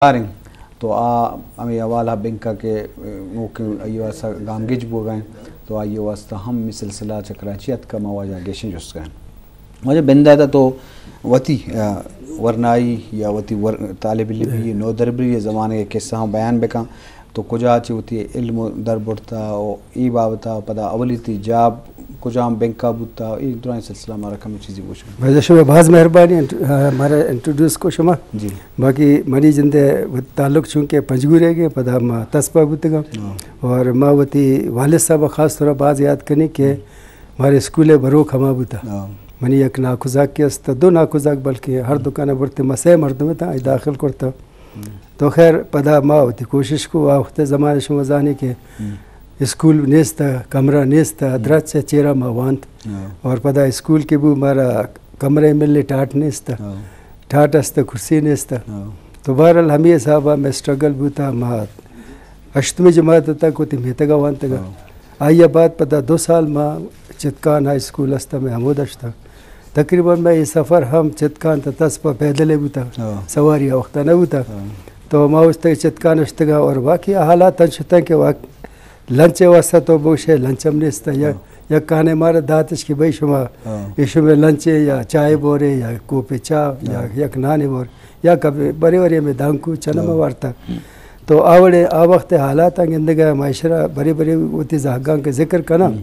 کاریں۔ تو آ ہمے حوالہ بنکا کہ نوکیں آئی واسطہ گامگیج بوگا ہیں، تو آئی واسطہ ہم ہمے سلسلہ چہ کراچی اتکا، ما واجہ گیشیں جست کن۔ واجہ بنداتا تو وتی، آ، ورنائی یا وتی ور-، طالب علمی نودربری زمانگ قصہ ہم بیان بکن، تو کجا چہ وتی علم در برتا و اے بابتا پدا اولی تی جاب کجام بنکا بوتا، اے درائیں سلسلہ مارا کم چیزی گوش کن۔ واجہ شما باز مہربانی انٹ-، آ، مارا انٹروڈیوس کو شما۔ جی۔ باقی منی جندے تعلق چونکہ پنجگور ء گے، پدا ما تسپا بوتگاں۔ ہاں۔ اور ما وتی والد صاحب خاص طور باز یاد کنی کہ مارے اسکول ء بروک ہما بوتا۔ ہاں۔ منی یک ناکوزاک است، دو ناکوزاک بلکہ ہر دکان برتے ما سہ مردم تا داخل کرتا۔ ہم۔ تو خیر پدا ما وتی کوشش کو، آ وقت زمانے شما زانے کہ ہم۔ اسکول نیست، کمرہ نیست، ہم۔ درچ چیرا ما وانت۔ ہاں۔ اور پدا اسکول کے بو مارا کمرہ ملے ٹاٹ نیست۔ ہاں۔ ٹاٹ است، کرسی نیست۔ ہاں۔ تو بہرحال ہمے حسابا میں اسٹرگل بوتا، ما ہشتمی جماعت تک وتی میتگا وانتگا۔ ہاں۔ آئی بعد پدا دو سال ما چتکان ہائی اسکول است، میں ہمودا شتا۔ تقریباً میں یہ سفر ہم چتکان تا تسپا پیدل بوتا، ہاں۔ سواری آ وقتا نہ بوتا۔ ہاں۔ تو ما اس تک چتکان اشتگا اور واقعی حالات انچ شتن کہ واقعی لنچ ء واسطہ تو بوشے، لنچ ہم نیست۔ یا، ہاں۔ یک کانے مارا داتش کہ بھئی شما، ہاں۔ اے شما لنچ ء یا چائے بورے یا کوپے چا یا، ہاں۔ یک نانے بور یا کبھی بری بری ہمیں دانکو چنم ہاں۔ وارتا۔ تو آوڑے آ وقت حالات گندگا معاشرہ بری بری وتی زہگاں کے ذکر کنا۔ ہم۔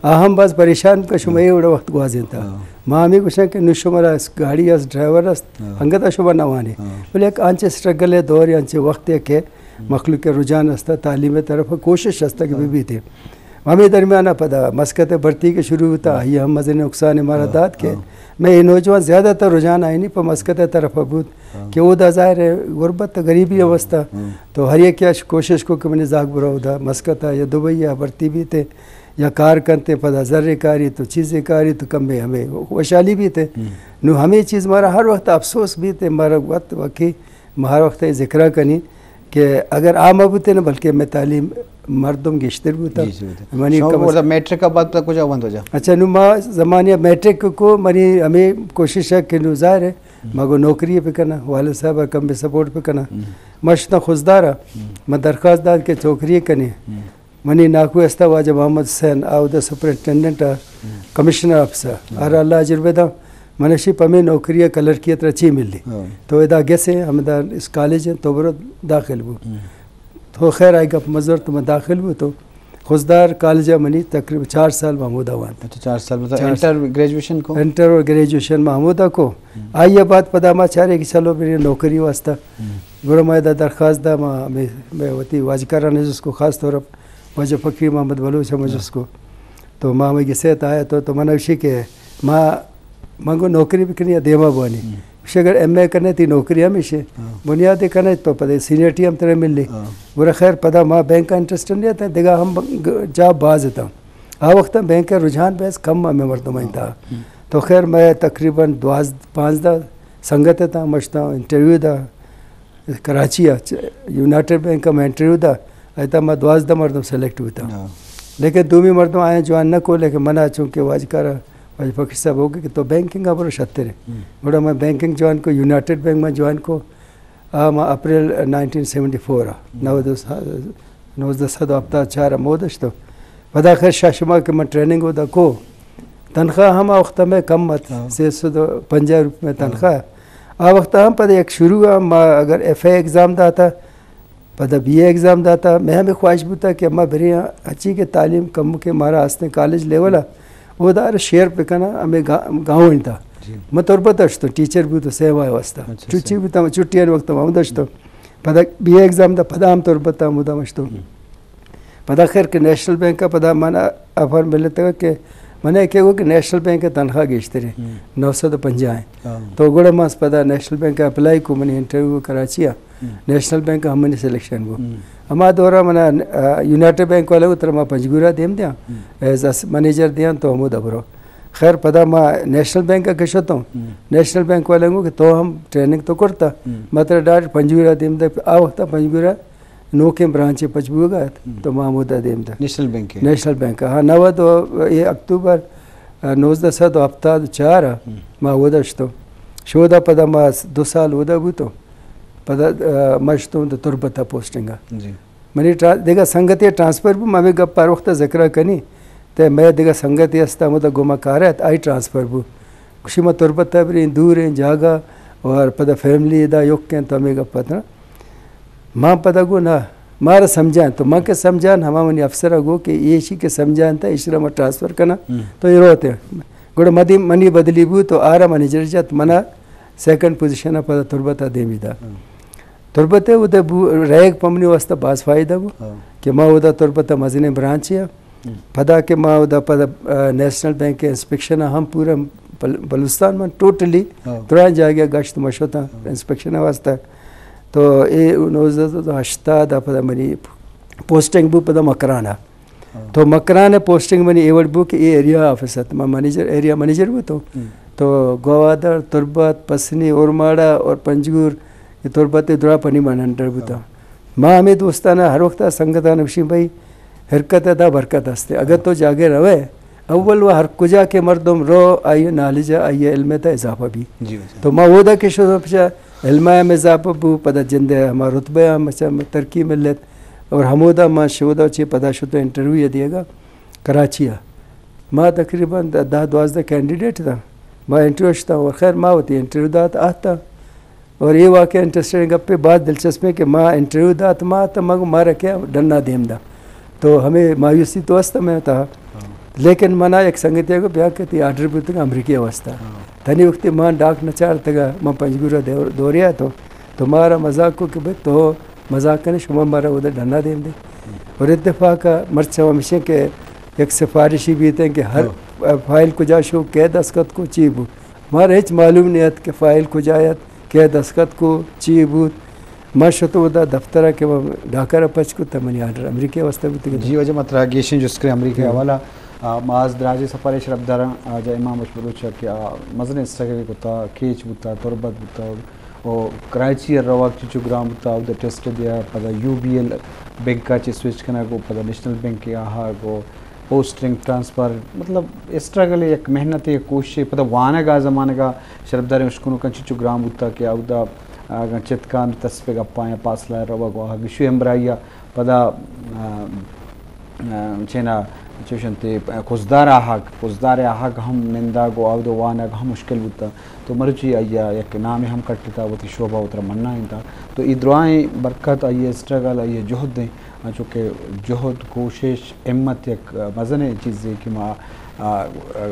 آ ہم باز پریشان کہ شما ہم۔ اے وڑا وقت گوازینتا۔ ہاں۔ ما ہمیں گوشن کہ نو شما را اس گاڑی اس ڈرائیور است، ہاں۔ انگتا شما نوانے۔ ہاں۔ بلے یک انچے اسٹرگل ہے دور، انچے وقت ہے کہ مخلوق ء رجحان است، تعلیم ء طرف کوشش است کہ بہ بیت۔ ہمے درمیان ء پدا مسقط ء بھرتی کہ شروع بوتا، ہاں۔ آئی ہم مزن نقصان مارا ہاں، دات کہ ہاں۔ میں اے نوجوان زیادہ تر رجحان آئینی پہ مسقط ء طرف بوت ہاں۔ کہ اودا ظاہر ہے غربت غریبی ہاں، اوستا۔ ہاں۔ تو ہر یکے اش کوشش کو کہ منی زاگ برو اودا مسقط ء یا دبئی ء بھرتی بیت یا کار کنت، پدا زر کاری تو چیزے کاری تو کمے ہمے وشحالی بیت۔ ہم۔ نو ہمے چیز مارا ہر وقت افسوس بیت، مارا وقت وقی ما ہر وقت اے ذکرہ کنی کہ اگر آ مہ بوتیں نہ، بلکہ مئے تعلیم مردم گیشتر بوتا۔ گیشتر بوتا۔ منی شما کم از بوتا میٹرک ء بعد پدا کجا وانت واجہ؟ اچھا، نو ما زمانے ء میٹرک کو، منی ہمے کوشش ہے کہ نو ظاہر ہے، ہم۔ ما گو نوکری پہ کنا، والد صاحب کم سپورٹ پہ کنا۔ ہم۔ ما شتاں خضدار ء، ہم۔ ما درخواست دات کہ نوکری کنے۔ ہم۔ منی ناکو استا واجہ محمد حسین، آ اودا سپرنٹنڈنٹ ء، ہم۔ کمشنر آفس ء۔ ہم۔ آرا اللہ اجر بدا۔ من اشی پمے نوکری ء کلرکی ء ترا چی ملی؟ ہم۔ تو ادا گس ء ہمدا اس کالج ء تو برو داخل بو۔ ہم۔ تو خیر آئی گپ مزور تو من داخل بو تو خضدار کالج ء منی تقریباً چار سال ما ہمودا وانت۔ اچھا، چار سال مطلب چار انٹر سال۔ گریجویشن کو؟ انٹر اور گریجویشن ما ہمودا کو۔ ہم۔ آئی ء بعد پدا ما چارے کہ چلو میری نوکری واسطہ۔ ہم۔ گڑا ما ادا درخواست دا، ما، میں، میں وتی واجکاران جس کو خاص طور پر واجہ فقیر محمد بلوچ ہم ہاں۔ جس کو۔ تو ما ہمے گسے تا آیا تو، تو من اشی کہ ما، من گو نوکری بکنی یا دیما بوانی۔ ہم۔ اشی اگر ایم اے کنے تی نوکری ہمیشے۔ ہاں۔ بنیادی کنے تو پدے سینئرٹی ہم ترے ملی۔ ہاں۔ گڑا خیر پدا ما بینک کا انٹرسٹ نہیں آتا، دیگا ہم گ-، جاب باز تا۔ آ وقت بینک کا رجحان بس کم ہمیں مردم ہاں۔ تا۔ ہم۔ تو خیر میں تقریباً دوازدہ، پانزدہ سنگت تا، مشتا انٹرویو دا۔ کراچی ء چ-، یونائیٹڈ بینک ء من انٹرویو دا، ایتا ما دوازدہ مردم سلیکٹ بوتا۔ ہاں۔ لیکن دومی مردم آیا جوائن نہ کو، لیکن منا چونکہ واجکار واجہ فقیر صاحب ہو کہ تو بینکنگ ء برو شتر ہے۔ ہم۔ گڑا میں بینکنگ جوائن کو، یونائیٹڈ بینک میں جوائن کو، آ ما اپریل نائنٹین سیونٹی فور ء، ہم۔ نود، نوزدہ سد و ہپتاد چار ء مودش تو۔ پدا خیر شاہ شما کہ من ٹریننگ ہوتا کو، تنخواہ ہم آ وقت میں کم ات، ہاں۔ سے سد و پنجاہ روپے میں ہاں۔ تنخواہ۔ آ وقت ہم پدا یک شروع ہم ما اگر ایف اے ایگزام داتا، پدا بی اے ایگزام داتا، میں ہمیں خواہش بوتا کہ ما برے ہچی کہ تعلیم کم کہ مارا ہستیں کالج لیول ء، او دار شیئر پہ کنا ہمیں گا-، گاؤں انتا۔ جی۔ میں تربت اشتو، ٹیچر بوتو سیوا واسطہ۔ اچھا، چھٹی سیوا۔ بوتا، چھٹی وقت ہم داشتو۔ پدا بی اے ایگزام دا، پدا ہم تربت ہم دا مشتو۔ ہم۔ پدا خیر کہ نیشنل بینک کا پدا من آفر ملتا کہ من کہ وہ کہ نیشنل بینک کا تنخواہ گیشتر ہے، ہم۔ نو سد و پنجاہ ہے۔ ہاں۔ تو گڑا ما پدا نیشنل بینک کا اپلائی کو، منی انٹرویو کراچی ہے۔ ہم۔ نیشنل بینک ہم منی سلیکشن بو۔ ہم۔ ہما دورا منا، آ، یونائیٹڈ بینک والے اتر ما پنجگورا دیم دیاں۔ ہم۔ ایز اس منیجر دیاں تو ہمو دبرو۔ خیر پدا ما نیشنل بینک کا کشتوں۔ ہم۔ نیشنل بینک والے کو کہ تو ہم ٹریننگ تو کرتا۔ ہم۔ مطلب ڈائریکٹ پنجگورا دیم دے، آ وقت پنجگورا نوکیں برانچے پچ بوگا ات، ہم۔ تو ما ہمودا دیم دا۔ نیشنل بینک ہے؟ نیشنل بینک، ہاں، نود و، اے اکتوبر، آ، نوزدہ سد و ہپتاد و چار آ، ہم۔ ما اودا شتو۔ شودا پدا ما س-، دو سال اودا بوتو۔ پدا، آ، ما شتوں تو تربت ءَ پوسٹنگ ءَ۔ جی۔ منی ٹرا-، دگہ سنگتے ٹرانسفر بو، ما ہمے گپ ہر وقت ذکر کنی۔ تے مئے دگہ سنگتے است، ہمودا گوما کار ات، آئی ٹرانسفر بو۔ گوشی ما تربت ءَ بریں، دور ایں جاگہ، اور پدا فیملی ادا یوک ایں، تو ہمے گپ ات نا۔ ما پدا گو نا، مارا سمجھان، تو من کہ سمجھان، ہما منی افسر ءَ گو کہ ایشی کہ سمجھان تا، ایشرا ما ٹرانسفر کناں، ہم۔ تو اے روت۔ گڑا مدی منی بدلی بو، تو آرا منیجر جت، منا سیکنڈ پوزیشن ءَ پدا تربت ءَ دیمی دا۔ ہم۔ تربت ءَ اودا بو، رہگ پہ منی واسطہ باز فائدہ بو، ہاں۔ کہ ما اودا تربت ءَ مزنیں برانچے ءَ۔ ہم۔ پدا کہ ما اودا پدا، آ، نیشنل بینک ءِ انسپیکشن ءَ ہم پورا بل-، بلوچستان من ٹوٹلی ہاں۔ درائیں جاگہ گشت ما شتاں ہاں۔ انسپیکشن ءِ واسطہ۔ تو اے نوزدہ سد و ہشتاد ءَ پدا منی پوسٹنگ بو پدا مکران ءَ۔ ہاں۔ تو مکران ءَ پوسٹنگ منی اے وڑ بو کہ اے ایریا آفس ات، ما منیجر، ایریا منیجر بو تو۔ ہم۔ تو گوادر، تربت، پسنی، اورماڑہ اور پنجگور، اے تربت ءِ درا پنی من انڈر بوتا۔ ہاں۔ ما ہمے دوستانا ہر وقت سنگتانا گوشیں بھئی، حرکت ءَ تا برکت است۔ اگر ہاں۔ تو جاگہ روئے، اول و ہر کجا کہ مردم رو، آئی نالج ءَ، آئی علم ءَ تا اضافہ بی۔ جی، جی۔ تو ما اودا کہ شتاں پچا علم ءَ ہم اضافہ بو، پدا جند ءِ ہما رتبہ ہم اچھا ترقی ملت۔ اور ہمودا ما شودا چہ پدا شتاں انٹرویو دیگا کراچی ءَ۔ ما تقریباً دہ دوازدہ کینڈیڈیٹ تاں۔ ما انٹرویو شتاں اور خیر ما وتی انٹرویو دات آتاں۔ اور اے واقعہ انٹرسٹنگ گپے، باز دلچسپیں کہ ما انٹرویو دات، ما تاں ما گو مارا کہ ڈنا دیم دا۔ تو ہمے مایوسی تو است میں تھا۔ ہاں۔ لیکن منا یک سنگتے گو بیا کہ تی آرڈر بوتگ امریکہ واسطہ۔ ہاں۔ تنی وقتی ما ڈاک نچارتگا، ما پنجگور ءَ دور-، دوریا تو، تو مارا مذاق کو کہ بھئی تو مذاق کنے، شما مارا اودا ڈنا دیم دے۔ ہم۔ اور اتفاق مرچی ہمیشیں کہ یک سفارشی بیتیں کہ ہر ہاں۔ فائل کجا شو، کئے دستخط کو، چی بو۔ مارا ہچ معلوم نہیں ات کہ فائل کجا ات، کئے دستخط کو، چی بوت۔ ما شتو اودا دفتر ءَ کہ ما ڈاکر ءَ پچ کت، منی آرڈر امریکہ واسطہ بوتگ۔ جی، واجہ ما ترا گیشیں جست کریں امریکہ ہم۔ حوالہ، آ، ما آز دراجیں سفرے شرپداراں، آ، جا امام بخش بلوچ ءَ کہ آ مزنیں اسٹرگل کتا، کیچ بوتا، تربت بوتا، و کراچی ءَ روگ چنچو گران بوتا، اودا ٹیسٹ دیا، پدا یو بی ایل بینک ءَ چہ سوئچ کنگ و پدا نیشنل بینک ءَ آہگ و پوسٹنگ، ٹرانسفر، مطلب اسٹرگل، یک محنت، یک کوشش، پدا وانگ آ زمانگ ءَ شرپداریں اشکنوکاں چنچو گران بوتا کہ اودا اگاں چتکاں تسپے گپاں یا پاسلہ ءَ روگ و آہگ، اشی ہمراہی ءَ پدا، آ، آ، چینا چوش انت، کزدار آہگ، کزدار آہگ ہم نندگ و آود و وانگ ہم مشکل بوتا۔ تو مرچی آئی ءَ یک نامے ہم کٹتا، وتی شعبہ وترا منائینتا۔ تو اے درائیں برکت آئی ءِ اسٹرگل، آئی ءِ جہد ایں، انچو کہ جہد، کوشش، ہمت یک مزنیں چیزے کہ ما، آ،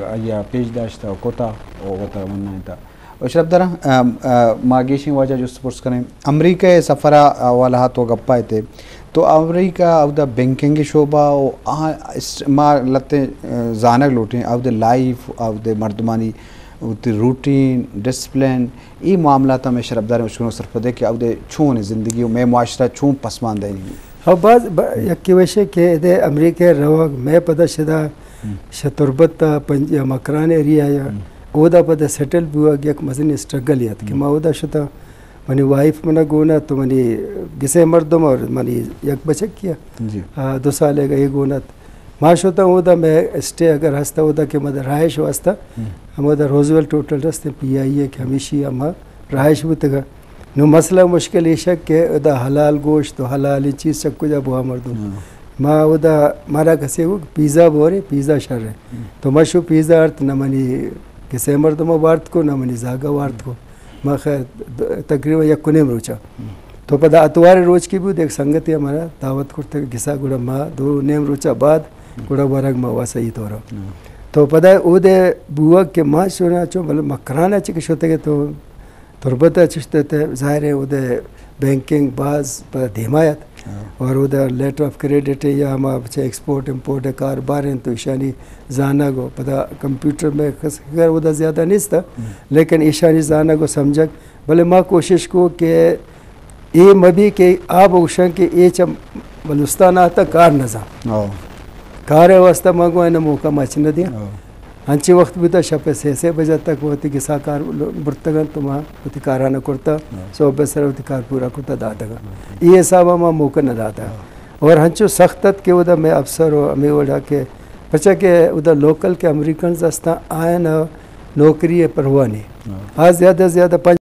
آئی ءَ پیش داشتا و کتا و وترا منائینتا۔ و شرپداراں، ام، آ، ما گیشیں واجہ جست پرس کنیں۔ امریکہ ءِ سفر ءِ حوالہ ءَ تو گپ ءَ ات ئے۔ تو امریکہ اودا بینکنگ شعبہ و آ است-، ما لہتیں، آ، زانگ لوٹیں، اودا لائف، اودا مردمانی وتی روٹین، ڈسپلن، اے معاملات ہمیں شرپداریں اشکنوک سرپد ات کہ اودا چون زندگی و مئے معاشرہ چون پسماندہ ایں۔ ہاں، باز ب-، یکے وشے کہ ادے امریکہ روگ، مئے پدا شدا ہم۔ شہ تربت تا پنج-، یا مکران ایریا یا ہم۔ اودا پدا سیٹل بوگ یک مزنیں اسٹرگل ات کہ ہم۔ ما اودا شتا، منی وائف منا گون ات، تو منی گسے مردم اور منی یک بچکی ءَ، جی۔ آ، دو سالے گا اے گون ات۔ ما شتا اودا مئے اسٹے اگر ہستا اودا کہ مد رہائش واسطہ، ہم۔ ہمودا روزویلٹ ہوٹل رستیں پی آئی اے کہ ہمیشی ہم رہائش بوتگا۔ نو مسئلہ مشکل ایشک کہ ادا حلال گوشت و حلال چیز چک کجا بوا مردم۔ ہاں۔ ما ادا مارا کسے گو پیزا بورے، پیزا شر ہے۔ ہم۔ تو ما شو پیزا آرت، نہ منی کسے مردم وارت کو، نہ منی زاگا وارت کو۔ ما خیر د-، تقریباً یک و نیم روچا۔ ہم۔ تو پدا اتوار روچ کی بود، ایک سنگتے ہمارا دعوت کرتے گسا، گڑا ما دو نیم روچا بعد ہم۔ گڑا ورگ ما واسا ای طورا۔ ہم۔ تو پدا اودے بوگ کہ ما شونا چو مطلب مکرانا چکے شوتے گے تو تربت ءَ چشت ات، ظاہر ہے اودے بینکنگ باز پہ دیما ات۔ ہاں۔ اور اودے لیٹر آف کریڈٹ یا ہما چہ ایکسپورٹ امپورٹ کاروبار انت تو ایشانی زانگ و پدا کمپیوٹر میں خس-، خیر اودے زیادہ نیست، ہم۔ لیکن ایشانی زانگ و سمجھگ، بلے ما کوشش کو کہ اے مبی کہ آ بگوشن کہ اے چہ بلوچستان آتا کار نزان۔ ہاں۔ کار واسطہ ما گو اینا موقع مچ نہ دیاں۔ ہاں۔ انچیں وقت بوتا شپ ءِ سے، سے بجہ تک وتی گسا کار برتگ انت تو ما وتی کاراں نہ کرتا، ہاں۔ صحب ءِ سر وتی کار پورا کرتا داتگ انت۔ ہاں۔ اے حساب ءَ ما موقع نہ داتا۔ ہاں۔ اور ہنچو سخت ات کہ اودا مئے افسر و ہمے وڑا کہ پچا کہ اودا لوکل کہ امریکنز استاں آیاں نوکری ءِ پرواہ نی۔ ہاں۔ آ زیادہ زیادہ پنچ